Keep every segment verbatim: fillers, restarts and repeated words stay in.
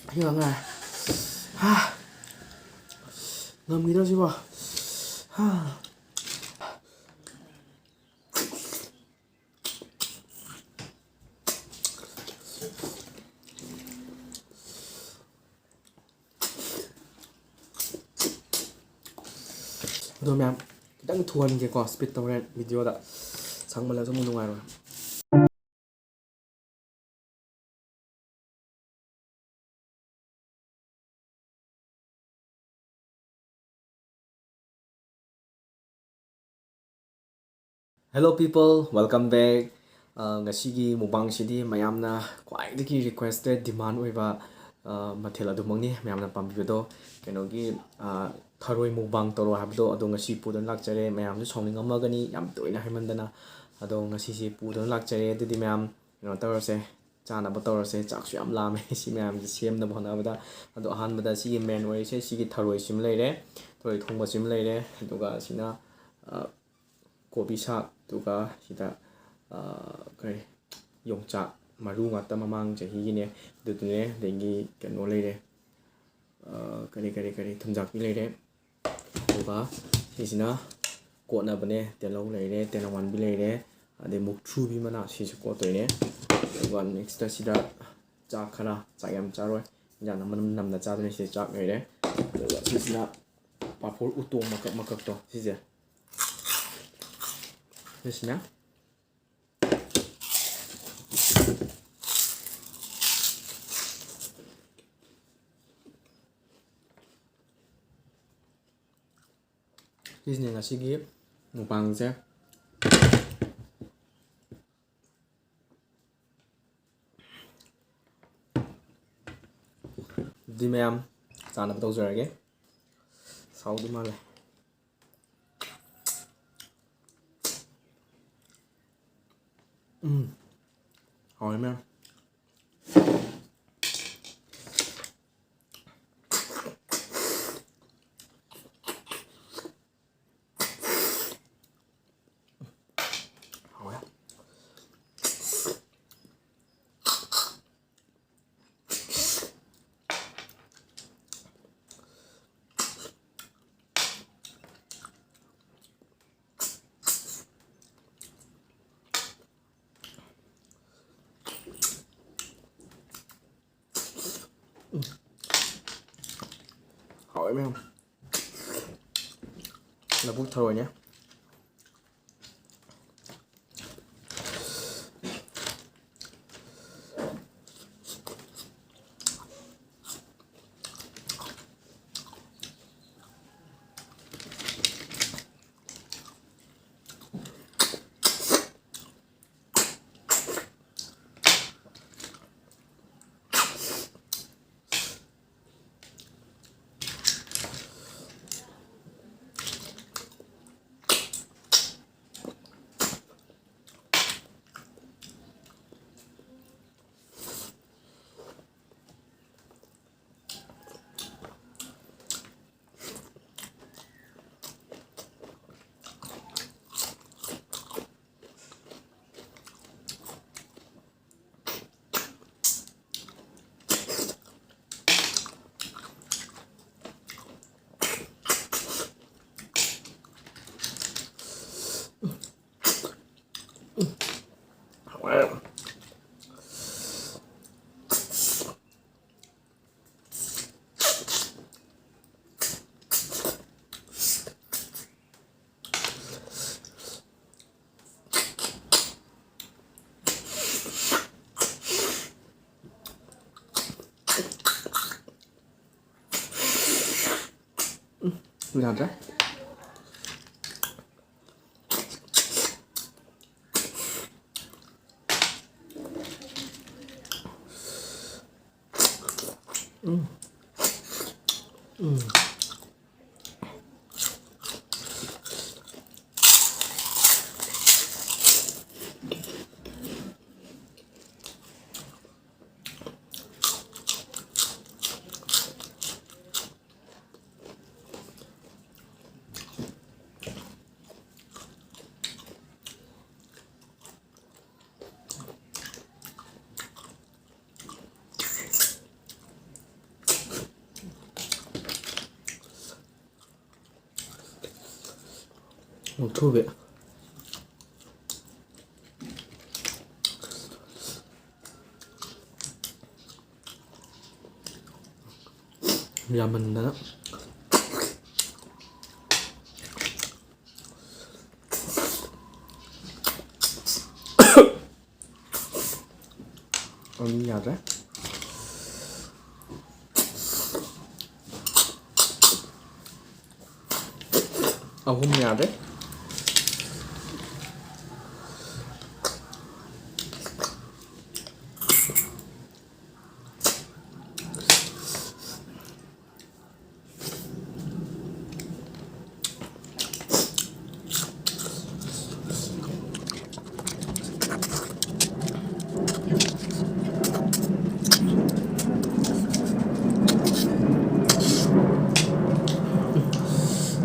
ꯑꯩ ꯉꯥꯏ꯫ ꯍꯥ꯫ ꯉꯝꯈꯤꯗ꯭ꯔꯣ ꯁꯤꯕꯣ? ꯍꯥ꯫ ꯑꯗꯣ ꯃꯌꯥꯝ, ꯈꯤꯇꯪ ꯊꯨꯍꯟꯒꯦꯀꯣ, ꯁ꯭ꯄꯤꯠ ꯇꯧꯔꯦ ꯚꯤꯗꯤꯑꯣꯗ, ꯁꯥꯡꯃꯜꯂꯁꯨ ꯑꯃꯨꯛ ꯅꯨꯡꯉꯥꯏꯔꯣꯏ꯫ Hello people, welcome back. ꯑ, ꯉꯁꯤꯒꯤ ꯃꯨꯛꯕꯥꯡꯁꯤꯗꯤ ꯃꯌꯥꯝꯅ ꯈ꯭ꯋꯥꯏꯗꯒꯤ requested, demand ꯑꯣꯏꯕ, ꯑ, ꯃꯊꯦꯜ ꯑꯗꯨꯃꯛꯅꯤ, ꯃꯌꯥꯝꯅ ꯄꯥꯝꯕꯤꯕꯗꯣ꯫ ꯀꯩꯅꯣꯒꯤ, ꯑ, ꯊꯔꯣꯏ ꯃꯨꯛꯕꯥꯡ ꯇꯧꯔꯣ ꯍꯥꯏꯕꯗꯣ, ꯑꯗꯣ ꯉꯁꯤ ꯄꯨꯗꯨꯅ ꯂꯥꯛꯆꯔꯦ꯫ ꯃꯌꯥꯝꯁꯨ ꯁꯥꯎꯅꯤꯡꯉꯝꯃꯒꯅꯤ ꯌꯥꯝ ꯇꯣꯏꯅ ꯍꯥꯏꯃꯟꯗꯅ, ꯑꯗꯣ ꯉꯁꯤꯁꯦ ꯄꯨꯗꯨꯅ ꯂꯥꯛꯆꯔꯦ꯫ ꯑꯗꯨꯗꯤ ꯃꯌꯥꯝ ꯀꯩꯅꯣ ꯇꯧꯔꯁꯦ, ꯆꯥꯅꯕ ꯇꯧꯔꯁꯦ꯫ ꯆꯥꯛꯁꯨ ꯌꯥꯝ ꯂꯥꯝꯃꯦ ꯁꯤ ꯃꯌꯥꯝꯁꯦ ꯁꯦꯝꯅꯕ ꯍꯣꯠꯅꯕꯗ꯫ ꯑꯗꯣ ꯑꯍꯥꯟꯕꯗ ꯁꯤꯒꯤ main ꯑꯣꯏꯔꯤꯁꯦ, ꯁꯤꯒꯤ ꯊꯔꯣꯏꯁꯤꯃ ꯂꯩꯔꯦ, ꯊꯔꯣꯏ ꯊꯣꯡꯕꯁꯤꯃ ꯂꯩꯔꯦ, ꯑꯗꯨꯒ ꯁꯤꯅ, ꯑ, ꯀꯣꯕꯤ ꯁꯥꯛ, ꯑꯗꯨꯒ ꯁꯤꯗ, ꯑ, ꯀꯔꯤ, ꯌꯣꯡꯆꯥꯛ ꯃꯔꯨ ꯉꯥꯛꯇ ꯃꯃꯥꯡ ꯆꯍꯤꯒꯤꯅꯦ, ꯑꯗꯨꯗꯨꯅꯦ, ꯑꯗꯒꯤ ꯀꯩꯅꯣ ꯂꯩꯔꯦ, ꯑ, ꯀꯔꯤ, ꯀꯔꯤ, ꯀꯔꯤ, ꯊꯨꯝꯖꯥꯛꯄꯤ ꯂꯩꯔꯦ, ꯑꯗꯨꯒ ꯁꯤꯁꯤꯅ ꯀꯣꯠꯅꯕꯅꯦ, ꯇꯤꯜꯍꯧ ꯂꯩꯔꯦ, ꯇꯦꯅꯧꯋꯥꯟꯕꯤ ꯂꯩꯔꯦ, ꯑꯗꯩ ꯃꯨꯛꯊ꯭ꯔꯨꯕꯤ ꯃꯅꯥ ꯁꯤꯁꯨ ꯀꯣꯠꯇꯣꯏꯅꯦ꯫ ꯑꯗꯨꯒ next ꯁꯤꯗ ꯆꯥꯛ ꯈꯔ, ꯆꯥꯛ ꯌꯥꯝ ꯆꯥꯔꯣꯏ, ꯏꯟꯖꯥꯡꯅ ꯃꯅꯝ ꯅꯝꯅ ꯆꯥꯗꯣꯏꯅꯦ꯫ ꯁꯤꯗ ꯆꯥꯛ ꯂꯩꯔꯦ, ꯑꯗꯨꯒ ꯁꯤꯁꯤꯅ ꯄꯥꯐꯣꯔ ꯎꯇꯣꯡ ꯃꯀꯛ ꯃꯀꯛꯇꯣ ꯁꯤꯁꯦ, ꯁꯤꯁꯤꯅ ꯁꯤꯁꯤꯅꯦ ꯉꯁꯤꯒꯤ ꯃꯨꯛꯕꯥꯡꯁꯦ꯫ ꯑꯗꯨꯗꯤ ꯃꯌꯥꯝ ꯆꯥꯅꯕ ꯇꯧꯖꯔꯒꯦ꯫ ꯁꯥꯎꯗꯧ ꯃꯥꯜꯂꯦ꯫ ꯎꯝ, ꯍꯥꯎꯔꯦ ꯃꯌꯥꯝ꯫ ꯍꯥꯎꯋꯦ꯫ ꯍꯥꯎꯋꯦ ꯃꯌꯥꯝ꯫ ꯂꯧꯕꯨꯛ ꯊꯔꯣꯏꯅꯦ꯫ ꯌꯥꯗ꯭ꯔꯦ꯫ ꯎꯝ꯫ ꯎꯝ꯫ ꯃꯨꯛꯊ꯭ꯔꯨꯕꯤ꯫ ꯌꯥꯝꯃꯟꯗꯅ꯫ ꯑꯅꯤ ꯌꯥꯗ꯭ꯔꯦ꯫ ꯑꯍꯨꯝ ꯌꯥꯗ꯭ꯔꯦ꯫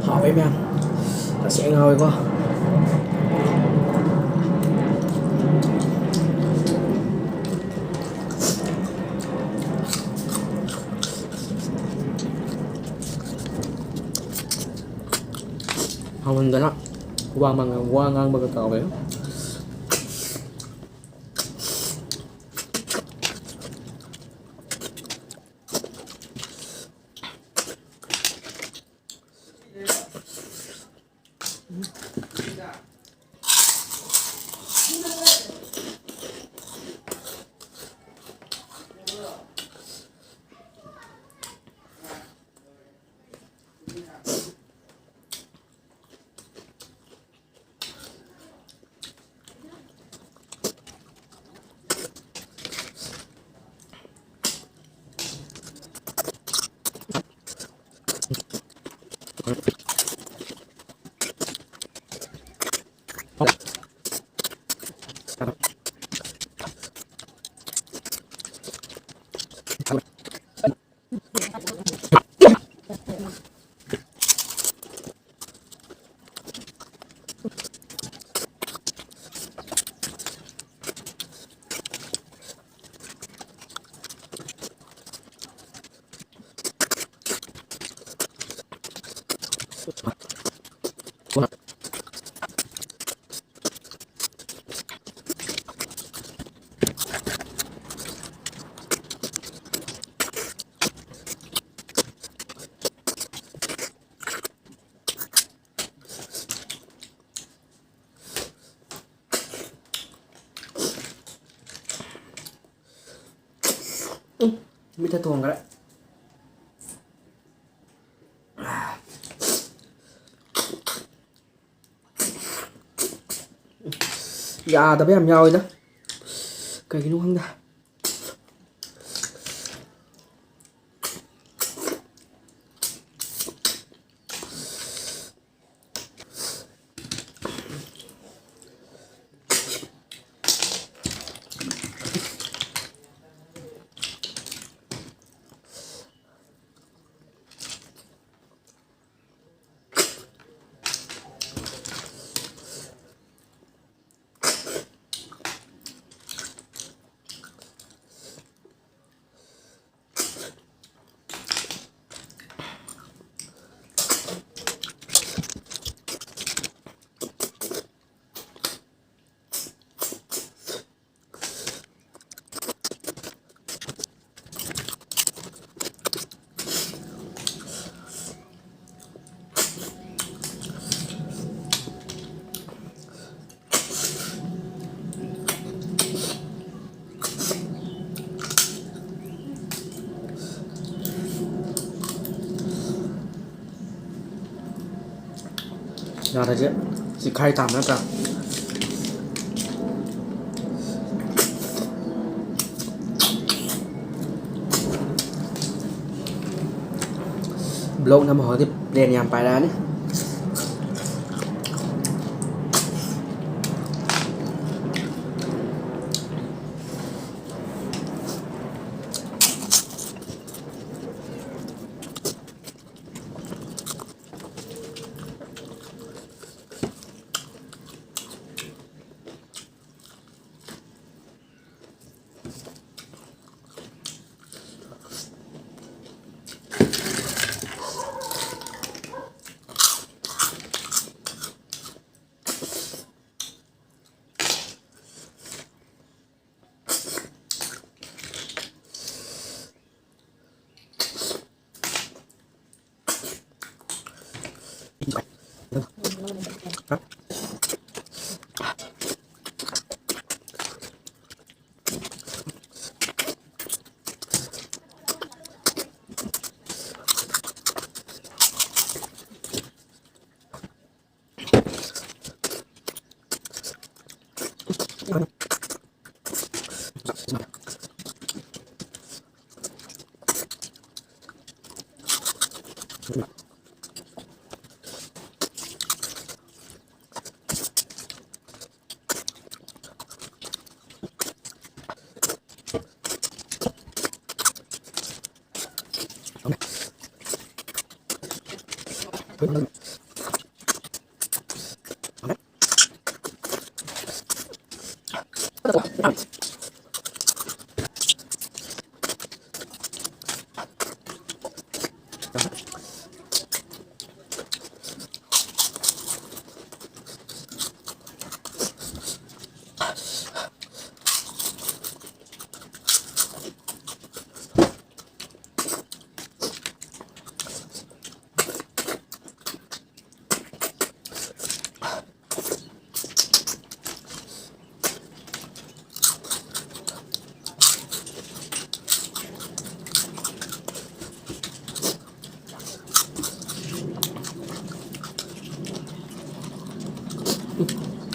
ꯍꯥꯎꯋꯦ ꯃꯌꯥꯝ, ꯇꯁꯦꯡꯅ ꯍꯥꯎꯋꯦꯀꯣ꯫ ꯍꯥꯎꯃꯟꯗꯅ ꯋꯥ ꯃꯥꯡ-, ꯋꯥ ꯉꯥꯡꯕꯒ ꯀꯥꯎꯋꯦ꯫ ꯃꯤꯠꯇ ꯇꯣꯡꯈ꯭ꯔꯦ꯫ ꯌꯥꯗꯕ ꯌꯥꯝ ꯌꯥꯎꯋꯤꯗ, ꯀꯩꯒꯤꯅꯣ ꯈꯪꯗꯦ꯫ ꯌꯥꯔꯁꯦ ꯆꯤꯈꯥꯏ ꯇꯥꯕ ꯅꯠꯇ꯭ꯔꯥ? ꯕ꯭ꯂꯣꯛ ꯅꯝꯕ ꯍꯧꯔꯗꯤ ꯄ꯭ꯂꯦꯟ ꯌꯥꯝ ꯄꯥꯏꯔꯛꯑꯅꯤ꯫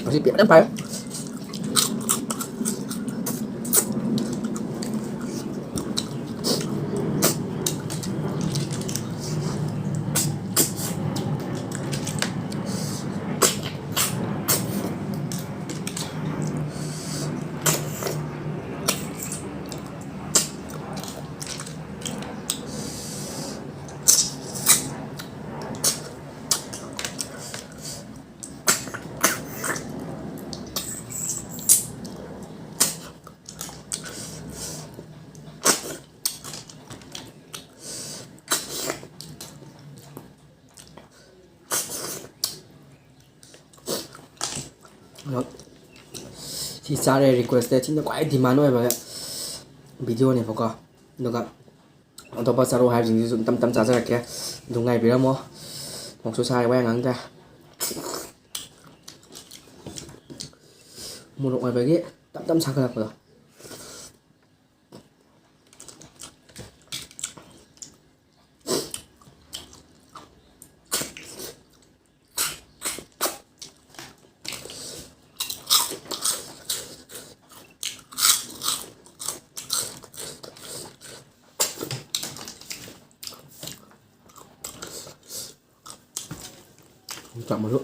ꯉꯁꯤ ꯄꯦꯛ ꯐꯖꯅ ꯐꯥꯏ꯫ ꯑꯗꯣ ꯁꯤ ꯆꯥꯔꯦ, request ꯁꯤꯅ ꯈ꯭ꯋꯥꯏ demand ꯑꯣꯏꯕ video ꯅꯦꯕꯀꯣ꯫ ꯑꯗꯨꯒ ꯑꯇꯣꯞꯄ ꯆꯥꯔꯣ ꯍꯥꯏꯕꯁꯤꯡꯁꯤꯁꯨ ꯇꯞ ꯇꯞ ꯆꯥꯖꯔꯛꯀꯦ꯫ ꯑꯗꯨꯝ ꯉꯥꯏꯕꯤꯔꯝꯃꯣ꯫ ꯃꯣꯔꯣꯛꯁꯨ ꯁꯥꯏ, ꯋꯥ ꯌꯥꯝ ꯉꯥꯡꯗ꯭ꯔꯦ꯫ ꯃꯣꯔꯣꯛ ꯑꯣꯏꯕꯒꯤ ꯇꯞ ꯇꯞ ꯁꯥꯒꯠꯂꯛꯄꯗꯣ꯫ ꯆꯥꯛ ꯃꯔꯨ꯫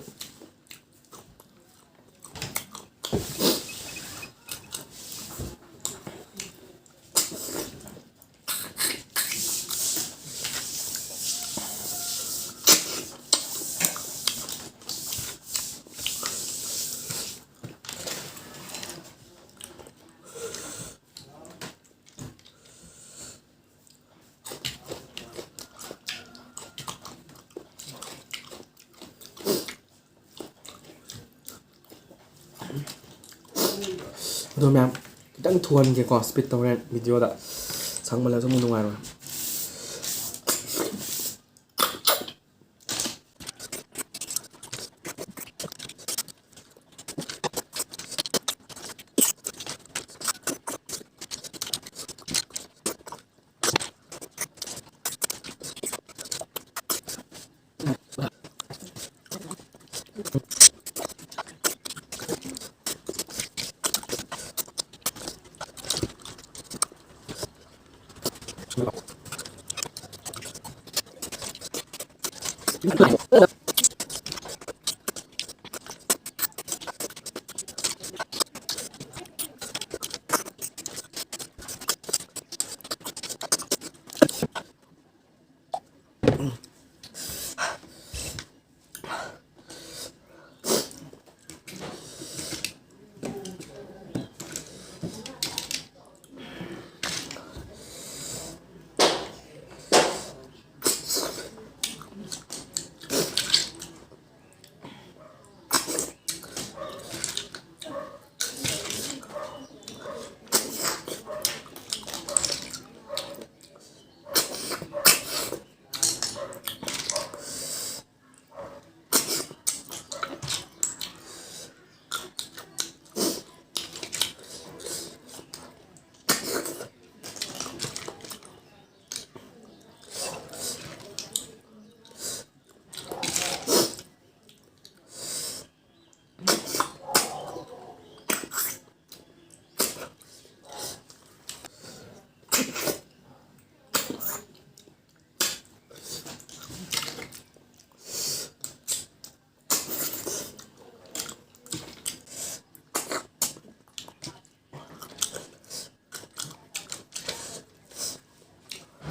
ꯑꯗꯣ ꯃꯌꯥꯝ, ꯈꯤꯇꯪ ꯊꯨꯍꯟꯒꯦꯀꯣ, ꯁ꯭ꯄꯤꯠꯇ ꯍꯣꯔꯦꯟ ꯚꯤꯗꯤꯑꯣꯗ ꯁꯥꯡꯃꯜꯂꯁꯨ ꯑꯃꯨꯛ ꯅꯨꯡꯉꯥꯏꯔꯣꯏ꯫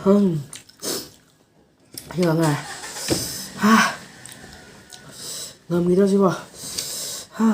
ꯎꯝ꯫ ꯁꯤ ꯉꯥꯏ꯫ ꯍꯥ꯫ ꯉꯝꯈꯤꯗ꯭ꯔꯣ ꯁꯤꯕꯣ? ꯍꯥ꯫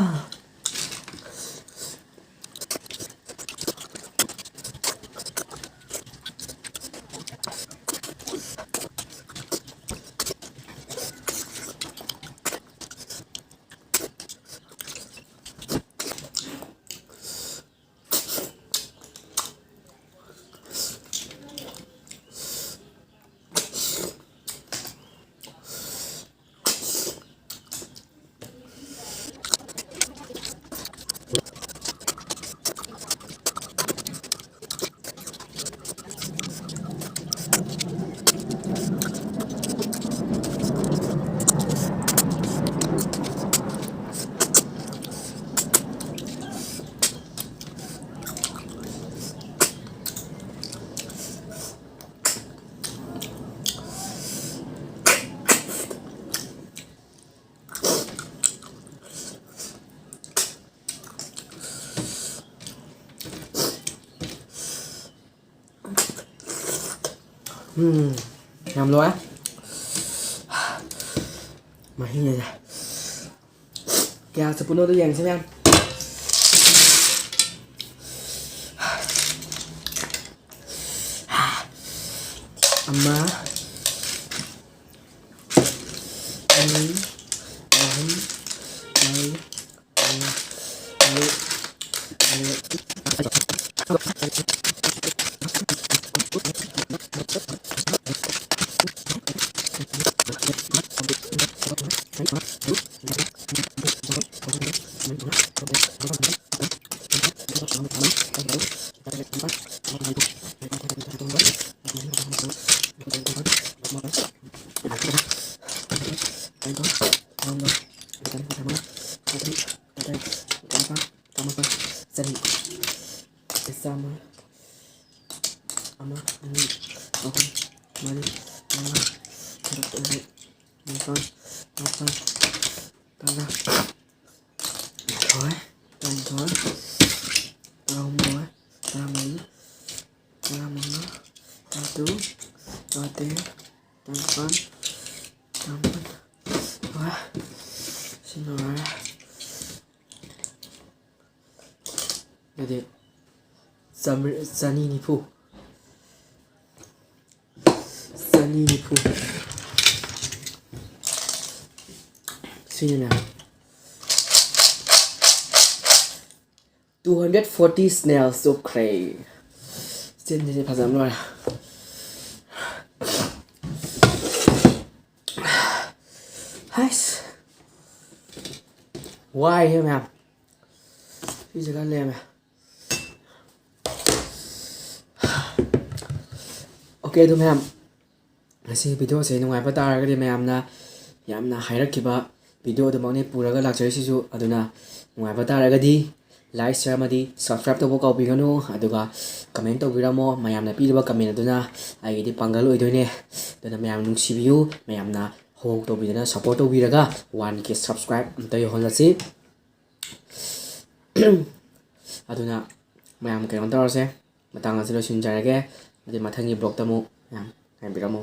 ꯎꯝ, ꯌꯥꯝ ꯂꯣꯏꯔꯦ꯫ ꯃꯍꯤꯅꯦ꯫ ꯀꯌꯥ ꯆꯠꯄꯅꯣꯗꯣ ꯌꯦꯡꯁꯤ ꯃꯌꯥꯝ꯫ ꯑꯃ, ꯑꯅꯤ, ꯑꯍꯨꯝ, ꯃꯔꯤ, ꯃꯉꯥ, ꯇꯔꯨꯛ, ꯇꯔꯦꯠ, ꯆꯥꯝꯃ꯫ ꯑꯃ, ꯑꯅꯤ, ꯑꯍꯨꯝ, ꯃꯔꯤ, ꯃꯉꯥ, ꯇꯔꯨꯛ, ꯇꯔꯦꯠ, ꯅꯤꯄꯥꯜ, ꯃꯥꯄꯜ, ꯇꯔꯥ, ꯅꯤꯊꯣꯏ, ꯇꯔꯥꯅꯤꯊꯣꯏ, ꯇꯔꯥꯍꯨꯝꯗꯣꯏ, ꯇꯔꯥꯃꯔꯤ, ꯇꯔꯥꯃꯉꯥ, ꯇꯔꯥꯇꯔꯨꯛ, ꯇꯔꯥꯇꯔꯦꯠ, ꯇꯔꯥꯅꯤꯄꯥꯟ, ꯇꯔꯥꯃꯥꯄꯟ꯫ ꯋꯥ, ꯁꯤ ꯂꯣꯏꯔꯦ꯫ ꯑꯗꯨꯗꯤ ꯆꯥꯝꯃꯔꯤ, ꯆꯅꯤ ꯅꯤꯐꯨ꯫ ꯆꯅꯤ ꯅꯤꯐꯨ꯫ ꯁꯤꯅꯅꯦ꯫ Two hundred forty snails ꯆꯨꯞꯈ꯭ꯔꯦ꯫ ꯆꯤꯟꯁꯤꯗꯤ ꯐꯖꯅ ꯂꯣꯏꯔꯦ꯫ ꯍꯥꯏꯁ꯫ ꯋꯥꯏꯍꯦ ꯃꯌꯥꯝ꯫ ꯁꯤꯁꯦ ꯈꯔ ꯂꯦꯝꯃꯦ꯫ ꯑꯣꯀꯦ, ꯑꯗꯨ ꯃꯌꯥꯝ, ꯉꯁꯤ videoꯁꯦ ꯅꯨꯡꯉꯥꯏꯕ ꯇꯥꯔꯒꯗꯤ, ꯃꯌꯥꯝꯅ ꯌꯥꯝꯅ ꯍꯥꯏꯔꯛꯈꯤꯕ video ꯑꯗꯨꯃꯛꯅꯤ ꯄꯨꯔꯒ ꯂꯥꯛꯆꯔꯤꯁꯤꯁꯨ꯫ ꯑꯗꯨꯅ ꯅꯨꯡꯉꯥꯏꯕ ꯇꯥꯔꯒꯗꯤ like, share ꯑꯃꯗꯤ subscribe ꯇꯧꯕ ꯀꯥꯎꯕꯤꯒꯅꯨ꯫ ꯑꯗꯨꯒ comment ꯇꯧꯕꯤꯔꯝꯃꯣ꯫ ꯃꯌꯥꯝꯅ ꯄꯤꯔꯤꯕ comment ꯑꯗꯨꯅ ꯑꯩꯒꯤꯗꯤ ꯄꯥꯡꯒꯜ ꯑꯣꯏꯗꯣꯏꯅꯦ꯫ ꯑꯗꯨꯅ ꯃꯌꯥꯝ ꯅꯨꯡꯁꯤꯕꯤꯌꯨ꯫ ꯃꯌꯥꯝꯅ ꯍꯣ ꯇꯧꯕꯤꯗꯅ support ꯇꯧꯕꯤꯔꯒ one K subscribe ꯑꯝꯇ ꯌꯧꯍꯜꯂꯁꯤ꯫ ꯑꯗꯨꯅ ꯃꯌꯥꯝ ꯀꯩꯅꯣ ꯇꯧꯔꯁꯦ꯫ ꯃꯇꯥꯡ ꯑꯁꯤ ꯂꯣꯏꯁꯤꯟꯖꯔꯒꯦ꯫ ꯑꯗꯨꯗꯤ ꯃꯊꯪꯒꯤ vlogꯇ ꯑꯃꯨꯛ ꯃꯌꯥꯝ ꯉꯥꯏꯕꯤꯔꯝꯃꯨ꯫